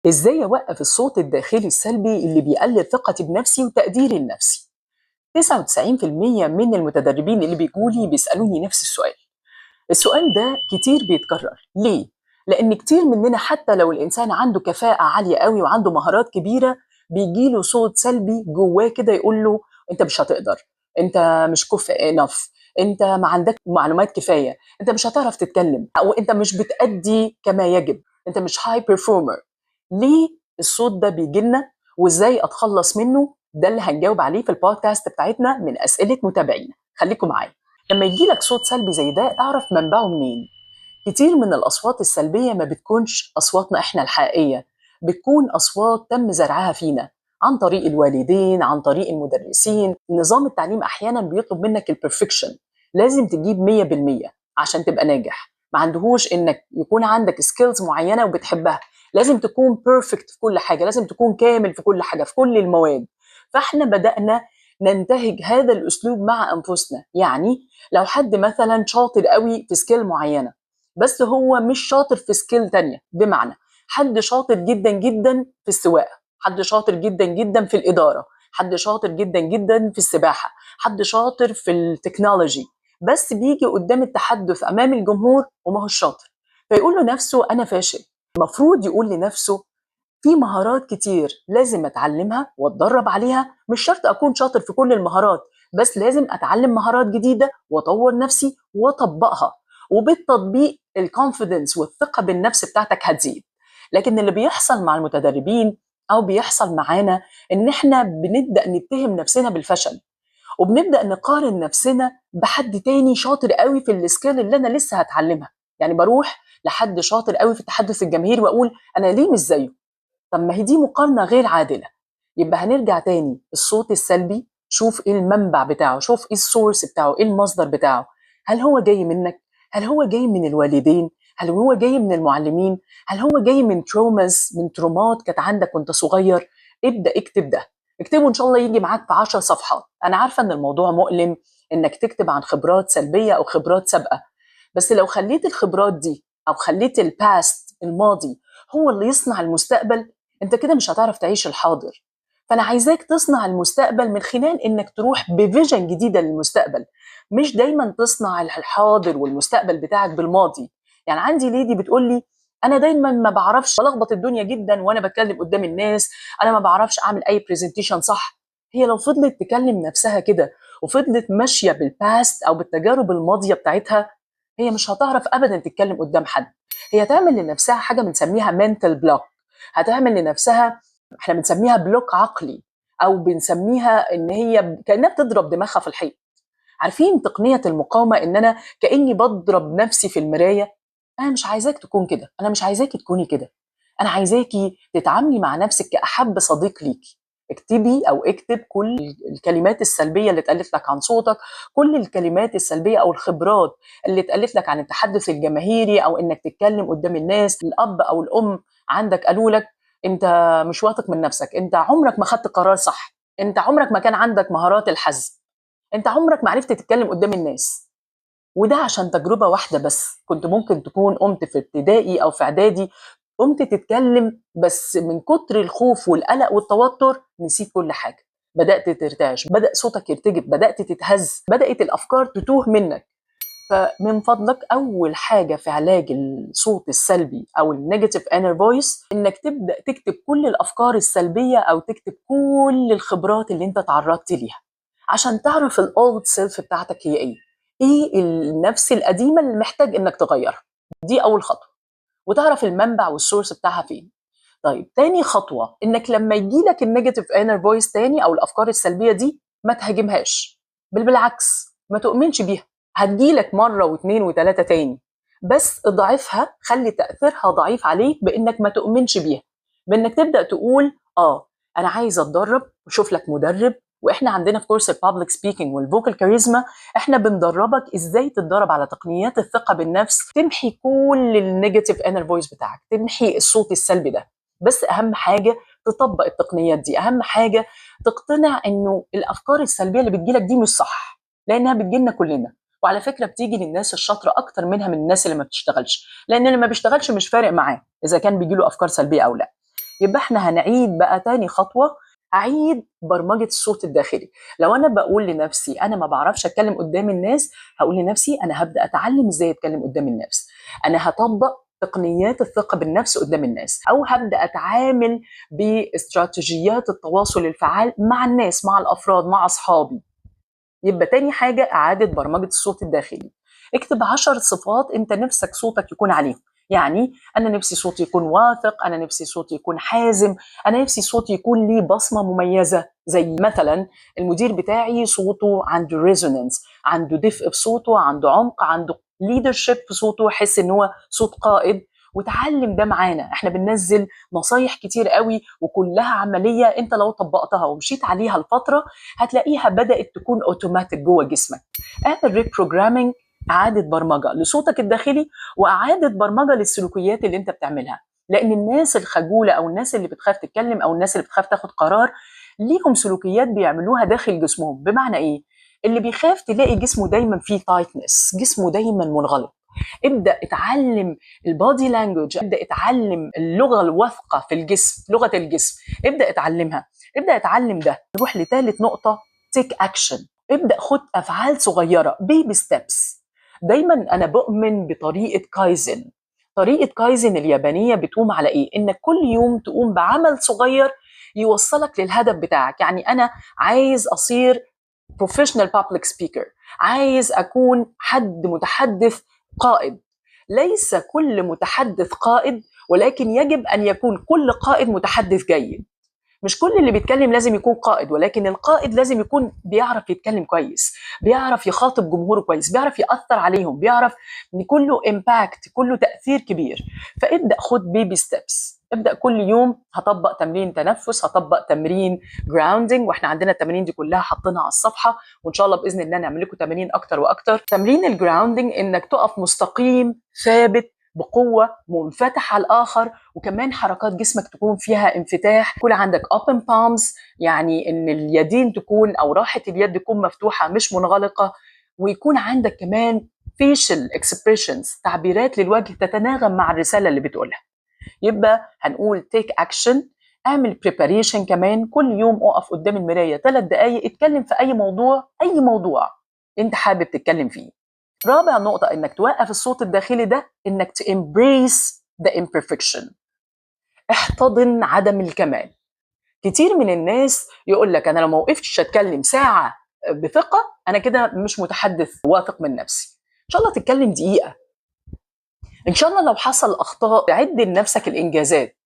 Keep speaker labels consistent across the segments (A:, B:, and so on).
A: إزاي أوقف الصوت الداخلي السلبي اللي بيقلل ثقتي بنفسي وتقديري لنفسي؟ 99% من المتدربين اللي بيجولي بيسألوني نفس السؤال. السؤال ده كتير بيتكرر، ليه؟ لأن كتير مننا حتى لو الإنسان عنده كفاءة عالية قوي وعنده مهارات كبيرة بيجيله صوت سلبي جواه كده يقول له أنت مش هتقدر، أنت مش كفء enough، أنت ما عندك معلومات كفاية، أنت مش هتعرف تتكلم، أو أنت مش بتأدي كما يجب، أنت مش high performer. ليه الصوت ده بيجيلنا وازاي اتخلص منه؟ ده اللي هنجاوب عليه في البودكاست بتاعتنا من اسئلة متابعينا. خليكم معايا. لما يجيلك صوت سلبي زي ده اعرف منبعه منين. كتير من الاصوات السلبية ما بتكونش اصواتنا احنا الحقيقية، بتكون اصوات تم زرعها فينا عن طريق الوالدين، عن طريق المدرسين. نظام التعليم احيانا بيطلب منك ال perfection، لازم تجيب 100% عشان تبقى ناجح. ما عندهوش انك يكون عندك skills معينة وبتحبها، لازم تكون perfect في كل حاجة، لازم تكون كامل في كل حاجة، في كل المواد. فاحنا بدأنا ننتهج هذا الأسلوب مع أنفسنا. يعني لو حد مثلا شاطر قوي في skill معينة بس هو مش شاطر في skill تانية، بمعنى حد شاطر جدا جدا في السواقة، حد شاطر جدا جدا في الإدارة، حد شاطر جدا جدا في السباحة، حد شاطر في ال technology، بس بيجي قدام التحدث أمام الجمهور وما هو شاطر، فيقول له نفسه أنا فاشل. المفروض يقول لنفسه في مهارات كتير لازم أتعلمها وأتدرب عليها، مش شرط أكون شاطر في كل المهارات، بس لازم أتعلم مهارات جديدة وأطور نفسي وأطبقها، وبالتطبيق ال confidence والثقة بالنفس بتاعتك هتزيد. لكن اللي بيحصل مع المتدربين أو بيحصل معانا إن إحنا بنبدأ نتهم نفسنا بالفشل، وبنبدأ نقارن نفسنا بحد تاني شاطر قوي في ال skill اللي أنا لسه هتعلمها. يعني بروح لحد شاطر قوي في التحدث الجماهيري واقول انا ليه مش زيه؟ طب ما هي دي مقارنة غير عادلة. يبقى هنرجع تاني الصوت السلبي، شوف ايه المنبع بتاعه، شوف ايه ال source بتاعه، ايه المصدر بتاعه. هل هو جاي منك؟ هل هو جاي من الوالدين؟ هل هو جاي من المعلمين؟ هل هو جاي من traumas، من ترومات كانت عندك وانت صغير؟ ابدا اكتب ده، اكتبه ان شاء الله يجي معاك في 10 صفحات. انا عارفه ان الموضوع مؤلم انك تكتب عن خبرات سلبية او خبرات سابقه، بس لو خليت الخبرات دي او خليت ال past الماضي هو اللي يصنع المستقبل، انت كده مش هتعرف تعيش الحاضر. فانا عايزاك تصنع المستقبل من خلال انك تروح ب vision جديدة للمستقبل، مش دايما تصنع الحاضر والمستقبل بتاعك بالماضي. يعني عندي lady بتقول لي انا دايما ما بعرفش، بلخبط الدنيا جدا وانا بتكلم قدام الناس، انا ما بعرفش اعمل اي presentation صح. هي لو فضلت تكلم نفسها كده وفضلت ماشية بال past او بالتجارب الماضية بتاعتها، هي مش هتعرف ابدا تتكلم قدام حد. هي تعمل لنفسها حاجة بنسميها mental block، هتعمل لنفسها احنا بنسميها block عقلي، او بنسميها ان هي كانها بتضرب دماغها في الحيط. عارفين تقنية المقاومة، ان انا كاني بضرب نفسي في المراية. انا مش عايزاك تكون كده، انا مش عايزاكي تكوني كده، انا عايزاكي تتعاملي مع نفسك كأحب صديق ليكي. اكتبي او اكتب كل الكلمات السلبية اللي اتقالت لك عن صوتك، كل الكلمات السلبية او الخبرات اللي اتقالت لك عن التحدث الجماهيري او انك تتكلم قدام الناس. الاب او الام عندك قالوا لك انت مش واثق من نفسك، انت عمرك ما خدت قرار صح، انت عمرك ما كان عندك مهارات الحزم، انت عمرك ما عرفت تتكلم قدام الناس. وده عشان تجربه واحدة بس، كنت ممكن تكون قمت في ابتدائي او في اعدادي قمت تتكلم، بس من كتر الخوف والقلق والتوتر نسيت كل حاجة، بدأت ترتعش، بدأ صوتك يرتجف، بدأت تتهز، بدأت الأفكار تتوه منك. فمن فضلك أول حاجة في علاج الصوت السلبي أو ال negative inner voice إنك تبدأ تكتب كل الأفكار السلبية أو تكتب كل الخبرات اللي أنت تعرضت ليها، عشان تعرف ال old self بتاعتك هي إيه، إيه النفس القديمة اللي محتاج إنك تغيرها. دي أول خطوة، وتعرف المنبع وال source بتاعها فين. طيب تاني خطوة، انك لما يجيلك ال negative inner voice تاني او الافكار السلبية دي ما تهاجمهاش، بل بالعكس ما تؤمنش بيها. هتجيلك مرة واثنين وثلاثة تاني، بس اضعفها، خلي تأثيرها ضعيف عليك بانك ما تؤمنش بيها، بانك تبدأ تقول انا عايز اتدرب، وشوف لك مدرب. واحنا عندنا في كورس ال public speaking وال vocal charisma احنا بندربك ازاي تتدرب على تقنيات الثقة بالنفس، تمحي كل ال negative inner voice بتاعك، تمحي الصوت السلبي ده. بس اهم حاجة تطبق التقنيات دي، اهم حاجة تقتنع انه الافكار السلبية اللي بتجيلك دي مش صح، لانها بتجيلنا كلنا. وعلى فكرة بتيجي للناس الشاطره اكتر منها من الناس اللي ما بتشتغلش، لان اللي ما بيشتغلش مش فارق معاه اذا كان بيجيله افكار سلبية او لا. يبقى احنا هنعيد بقى تاني خطوة، اعيد برمجة الصوت الداخلي. لو انا بقول لنفسي انا ما بعرفش اتكلم قدام الناس، هقول لنفسي انا هبدا اتعلم ازاي اتكلم قدام الناس، انا هطبق تقنيات الثقة بالنفس قدام الناس، او هبدا اتعامل باستراتيجيات التواصل الفعال مع الناس، مع الافراد، مع اصحابي. يبقى تاني حاجة اعاده برمجة الصوت الداخلي. اكتب 10 صفات انت نفسك صوتك يكون عليهم. يعني انا نفسي صوتي يكون واثق، انا نفسي صوتي يكون حازم، انا نفسي صوتي يكون ليه بصمة مميزة، زي مثلا المدير بتاعي صوته عنده resonance، عنده دفء في صوته، عنده عمق، عنده leadership في صوته، حس ان هو صوت قائد. وتعلم ده معانا، احنا بننزل نصايح كتير قوي وكلها عملية، انت لو طبقتها ومشيت عليها الفترة هتلاقيها بدات تكون اوتوماتيك جوه جسمك. اعمل reprogramming، اعاده برمجة لصوتك الداخلي واعاده برمجة للسلوكيات اللي انت بتعملها. لان الناس الخجوله او الناس اللي بتخاف تتكلم او الناس اللي بتخاف تاخد قرار ليهم سلوكيات بيعملوها داخل جسمهم. بمعنى ايه؟ اللي بيخاف تلاقي جسمه دايما فيه tightness، جسمه دايما منغلق. ابدا اتعلم ال body language، ابدا اتعلم اللغة الواثقه في الجسم، لغة الجسم ابدا اتعلمها، ابدا اتعلم ده. نروح لثالث نقطة، take action. ابدا خد افعال صغيرة، baby steps. دايما انا بؤمن بطريقة كايزن. طريقه كايزن اليابانية بتقوم على ايه؟ انك كل يوم تقوم بعمل صغير يوصلك للهدف بتاعك. يعني انا عايز اصير professional public speaker، عايز اكون حد متحدث قائد. ليس كل متحدث قائد، ولكن يجب ان يكون كل قائد متحدث جيد. مش كل اللي بيتكلم لازم يكون قائد، ولكن القائد لازم يكون بيعرف يتكلم كويس، بيعرف يخاطب جمهوره كويس، بيعرف يأثر عليهم، بيعرف ان كله impact، كله تأثير كبير. فابدأ خد baby steps، ابدأ كل يوم هطبق تمرين تنفس، هطبق تمرين grounding، واحنا عندنا التمارين دي كلها حاطينها على الصفحة، وان شاء الله باذن الله نعمل لكم تمارين اكتر واكتر. تمرين ال grounding انك تقف مستقيم ثابت بقوة، منفتح على الاخر، وكمان حركات جسمك تكون فيها انفتاح، يكون عندك open palms، يعني ان اليدين تكون او راحة اليد تكون مفتوحة مش منغلقه، ويكون عندك كمان facial expressions، تعبيرات للوجه تتناغم مع الرسالة اللي بتقولها. يبقى هنقول take action، اعمل preparation كمان، كل يوم اقف قدام المراية 3 دقائق اتكلم في اي موضوع، اي موضوع انت حابب تتكلم فيه. رابع نقطة انك توقف الصوت الداخلي ده، انك ت embrace the imperfection، احتضن عدم الكمال. كتير من الناس يقول لك انا لو ما وقفتش اتكلم ساعة بثقة انا كده مش متحدث واثق من نفسي. ان شاء الله تتكلم دقيقة، ان شاء الله لو حصل اخطاء تعد لنفسك الانجازات،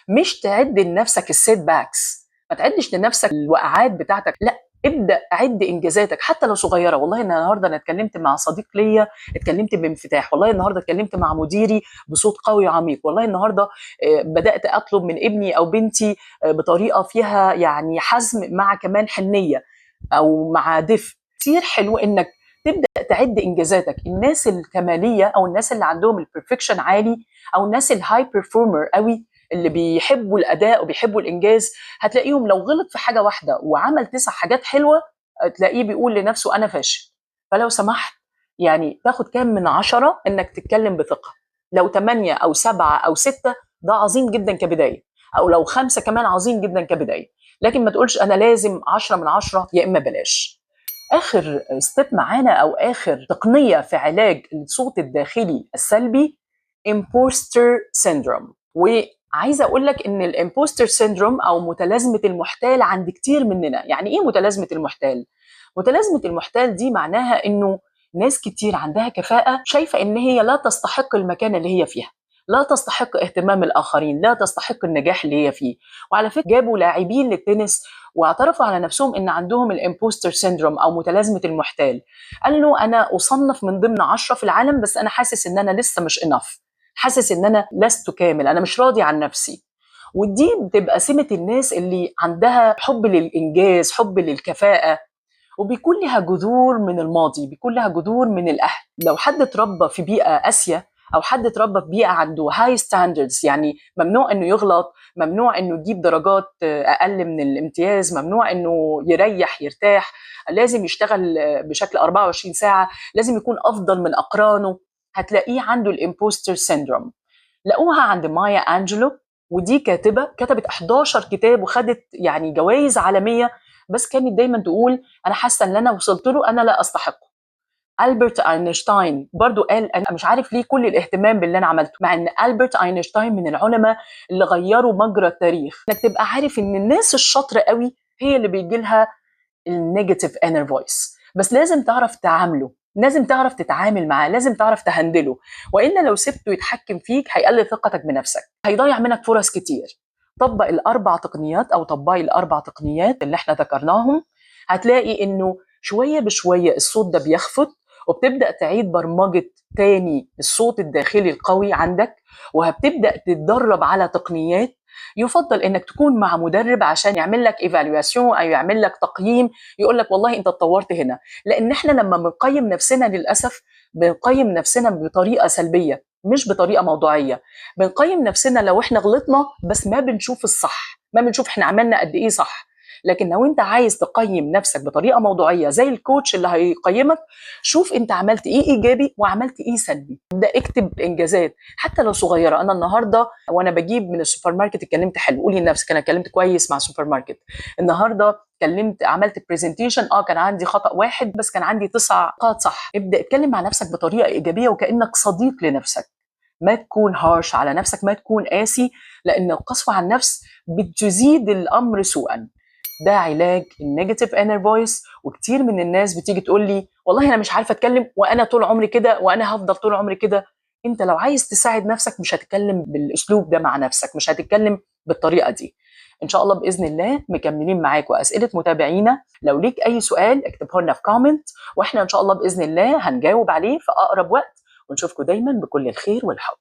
A: مش تعد لنفسك ال setbacks، ما تعدش لنفسك الوقعات بتاعتك، لا ابدا عد انجازاتك حتى لو صغيرة. والله ان النهارده انا اتكلمت مع صديق ليا، اتكلمت بانفتاح، والله النهارده اتكلمت مع مديري بصوت قوي وعميق، والله النهارده بدات اطلب من ابني او بنتي بطريقة فيها يعني حزم مع كمان حنيه او مع دفء. كتير حلو انك تبدا تعد انجازاتك. الناس الكماليه او الناس اللي عندهم ال perfection عالي او الناس ال high performer قوي اللي بيحبوا الاداء وبيحبوا الانجاز، هتلاقيهم لو غلط في حاجة واحدة وعمل 9 حاجات حلوة تلاقيه بيقول لنفسه انا فاشل. فلو سمحت يعني تاخد كام من 10 انك تتكلم بثقة؟ لو 8 او 7 او 6 ده عظيم جدا كبداية، او لو 5 كمان عظيم جدا كبداية، لكن ما تقولش انا لازم 10 من 10 يا اما بلاش. اخر step معانا او اخر تقنية في علاج الصوت الداخلي السلبي، imposter syndrome. وعايزه اقول لك ان ال imposter syndrome او متلازمة المحتال عند كتير مننا. يعني ايه متلازمة المحتال؟ متلازمة المحتال دي معناها انه ناس كتير عندها كفاءة شايفه ان هي لا تستحق المكانة اللي هي فيها، لا تستحق اهتمام الاخرين، لا تستحق النجاح اللي هي فيه. وعلى فكرة جابوا لاعبين للتنس واعترفوا على نفسهم ان عندهم ال imposter syndrome او متلازمة المحتال. قال له انا اصنف من ضمن 10 في العالم، بس انا حاسس ان انا لسه مش enough، حاسس ان انا لست كامل، انا مش راضي عن نفسي. ودي بتبقى سمه الناس اللي عندها حب للانجاز، حب للكفاءه، وبيكون لها جذور من الماضي، بيكون لها جذور من الاهل. لو حد اتربى في بيئة قاسية او حد اتربى في بيئة عنده high standards، يعني ممنوع انه يغلط، ممنوع انه يجيب درجات اقل من الامتياز، ممنوع انه يريح يرتاح، لازم يشتغل بشكل 24 ساعة، لازم يكون افضل من اقرانه، هتلاقيه عنده ال imposter syndrome. لقوها عند مايا انجلو. ودي كاتبه كتبت 11 كتاب وخدت يعني جوائز عالمية، بس كانت دايما تقول انا حاسه ان انا وصلت له انا لا استحقه. ألبرت أينشتاين برضو قال أنا مش عارف ليه كل الاهتمام باللي أنا عملته، مع أن ألبرت أينشتاين من العلماء اللي غيروا مجرى التاريخ. إنك تبقى عارف إن الناس الشاطرة قوي هي اللي بيجي لها ال negative inner voice، بس لازم تعرف تعامله، لازم تعرف تتعامل معاه، لازم تعرف تهندله، وإلا لو سبته يتحكم فيك هيقلل ثقتك بنفسك، هيضيع منك فرص كتير. طبق الأربع تقنيات أو طبقي الأربع تقنيات اللي احنا ذكرناهم، هتلاقي إنه شوية بشوية الصوت ده بيخفت، وبتبدأ تعيد برمجة تاني الصوت الداخلي القوي عندك، وهتبدأ تتدرب على تقنيات. يفضل انك تكون مع مدرب عشان يعمل لك évaluation او يعمل لك تقييم، يقول لك والله انت اتطورت هنا. لان احنا لما بنقيم نفسنا للاسف بنقيم نفسنا بطريقة سلبية مش بطريقة موضوعية. بنقيم نفسنا لو احنا غلطنا بس ما بنشوف الصح، ما بنشوف احنا عملنا قد ايه صح. لكن لو انت عايز تقيم نفسك بطريقة موضوعية زي ال coach اللي هيقيمك، شوف انت عملت ايه ايجابي وعملت ايه سلبي. ابدا اكتب انجازات حتى لو صغيرة. انا النهارده وانا بجيب من السوبر ماركت اتكلمت حلو، قولي لنفسك انا اتكلمت كويس مع السوبر ماركت. النهارده اتكلمت عملت presentation، كان عندي خطا واحد بس كان عندي 9 نقاط صح. ابدا اتكلم مع نفسك بطريقة ايجابية وكانك صديق لنفسك. ما تكون harsh على نفسك، ما تكون قاسي، لان القسوة على النفس بتزيد الامر سوءا. ده علاج ال negative inner voice. وكتير من الناس بتيجي تقول لي والله انا مش عارفه اتكلم، وانا طول عمري كده، وانا هفضل طول عمري كده. انت لو عايز تساعد نفسك مش هتتكلم بالاسلوب ده مع نفسك، مش هتتكلم بالطريقة دي. ان شاء الله باذن الله مكملين معاكم اسئلة متابعينا. لو ليك اي سؤال اكتبه لنا في comment، واحنا ان شاء الله باذن الله هنجاوب عليه في اقرب وقت. ونشوفكم دايما بكل الخير والحب.